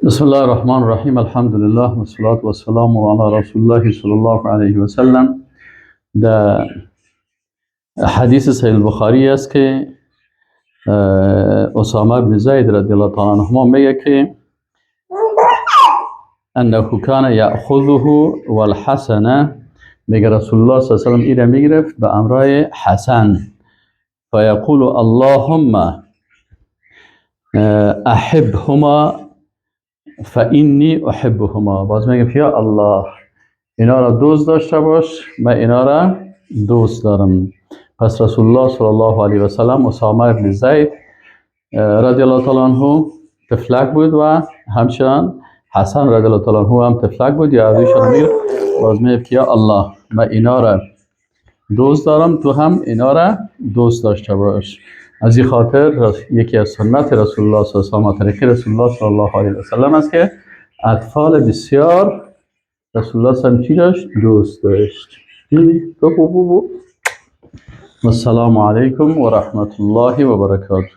بسم الله الرحمن الرحیم. الحمد لله و الصلاة و السلام علی رسول الله صلی الله علیه و سلم. در حدیث صحیح البخاری است که اسامه بن زید رضی الله تعالی عنهما میگه که انه کان یأخذه والحسن، میگه رسول الله صلی الله علیه و سلم ایره میگرفت به امرای حسن، فیقول اللهم احبهما فانی احبهما. باز میگه یا الله، اینا را دوست داشته باش، من اینا را دوست دارم. پس رسول الله صلی الله علیه و سلم اسامه ابن زید رضی الله تعالی عنه طفلک بود و همچنان حسن رضی الله تعالی عنه هم طفلک بود یا هردویشان میگرفت. باز میگه که یا الله، من اینا را دوست دارم، تو هم اینا را دوست داشته باش. از این خاطر یکی از سنت رسول الله صلی الله علیه و طریق رسول الله صلی الله علیه و سلم است که اطفال بسیار رسول الله صلی الله علیه و سلم چی داشت؟ دوست داشت. السلام علیکم و رحمت الله و برکاته.